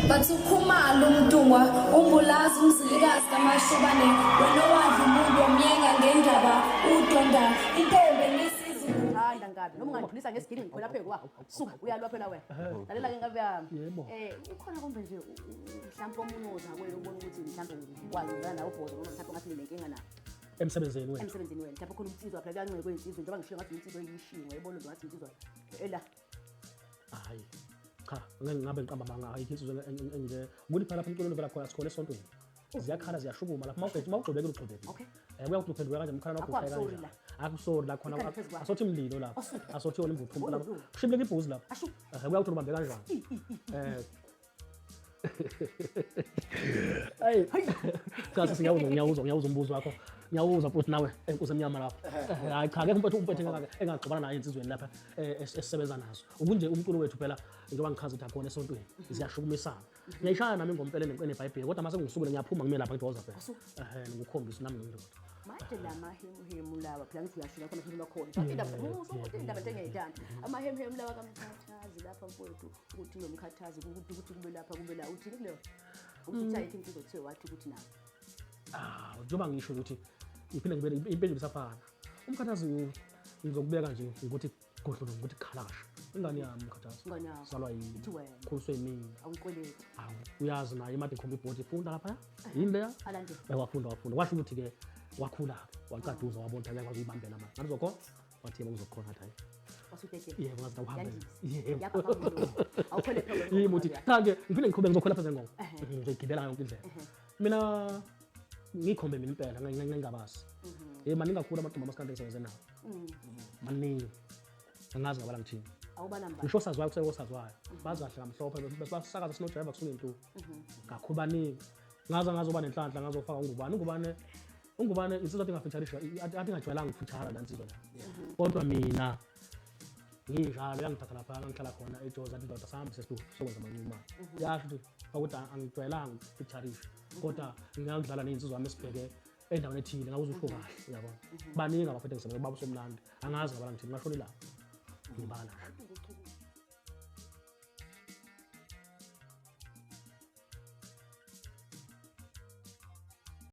Bathi uKhumalo uMntungwa uMbulazi uMzilikazi kaMashobane wena owadla umuntu wamyenga ngendaba udonda intombi enisizu. Thanda nkabi noma ungangidlulisa ngesigidi ngikhwela phezu kwakho. Suka uyalwa phela wena. Lalela ke nkabi yami. Yebo. Ukhona kumbe nje mhlawumbe omunye ozakwenu ubona ukuthi mhlawumbe ukwazi ukudlala nawe ubhozo noma mhlawumbe ngathi ninenkinga naye Emsebenzini wethu. Emsebenzini wenu. Mhlawumbe khona insizwa phela kuyancekwa insizwa njengoba ngishiyo ngathi insizwa eyishingo yayibona nje ngathi insizwa ela. Hayi. Cha, ngeke ngabe ngiqamba amanga, ayikho insizwa enje. Ukuthi phela lapha emculweni vela khona sikhona esontweni. Ziyakhala ziyashukuma lapha mawugxobekile ugxobekile. Okay. Kuya ukuthi uphenduka kanjani umkhala wakho Akho ushaya sorry kanjani. la. Akusori la khona Ikhanda phezu kwakho. asothi imlilo lapha. Asuka. Asothi yona imvuthumbu lapha. Ululu. Kushibileka ibhuzi lapha. Ashu. Kuya ukuthi ubambe kanjani. Ayi. Cha sisi ngiyawuzwa ngiyawuzwa ngiyawuzwa umbuzo wakho. Ngiyawuzwa futhi nawe enkuzi emnyama lapho. Hayi cha akekho umfethu umfethu engagxobana naye insizweni lapha esisebenza nazo. Ukunje umculo wethu phela njengoba ngichaza ukuthi akhona esontweni ziyashukumisana. Ngiyayishaya nami ingoma impela eneBhayibheli kodwa mase ngisukile ngiyaphuma ngime lapha ngithi woza phela. Ngikukhombisa nami ngiyindoda. Manje la mahemuhemu lawa phela ngithi uyasho lapha amahemuhemu akhona. Indaba ukuthi indaba nje engiyithanda. Amahemuhemu lawa kaMkhathazi lapha mfowethu ukuthi unomkhathazi ukuthi kube lapha kube la uthini kuleyo? Ukuthi ayithi insizwa kuthiwe wathi ukuthi nayo. Ah, njengoba ngisho ukuthi ngiphinde ngibe impendulo isafana. Umkhathazi ngizokubeka nje ukuthi godlolo ukuthi khalasha. Ingane yami umkhathazi. Ingane yakho. Salwa yini? Ithi wena. Khuliswe yimina. Awuyikweleti. Awu, uyazi naye imade ikhomba ibhodi ifunda lapha. Yini leya? Alandele. Wafunda wafunda. Washo ukuthi ke wakhula waqaduza wabona ukuthi akakwazi ukuyibambela manje. Ngathi uzokhona? Wathi yebo ngizokhona ngathi hayi. Wasudedela. Yebo ngathi awuhambe. Yandisa. Yebo. Yapha phambi. Awukhwele phezu. Yimi uthi cha nje ngiphinde ngiqhubeke ngizokhwela phezu kwengoma. Ngizoyigibela ngayo yonke indlela. Mina ngikhombe mina impela ngingabazi. Maningi kakhulu amaqembu amasikandi engisebenze nawo. Maningi. Angazi ngabala ngithini. Awubalamba. Ngisho saziwayo kuseke osaziwayo. Bazi kahle kamhlophe basakaza sinodrayiva kusuke intuku. Kakhulu baningi. Ngaze ngazoba nenhlanhla ngazofaka uNgubane. UNgubane uNgubane insizwa athi ingafeaturisha athi ingajwayelanga ukufeature la nsizwa la. Kodwa mina nginjalo yangithatha lapha ngihlala khona eJozi athi ndoda sahambe sesiduku sokwenza amanquma. Yasho ukuthi ukuthi angijwayelanga ukufeaturisha kodwa ngingakudlala nezinsizwa wami esibheke endaweni ethile ngakuze usho kahle uyabona. Baningi abafethu engisebenza baba somlandi angazi ngabala ngithini ngasho la. Ngibala.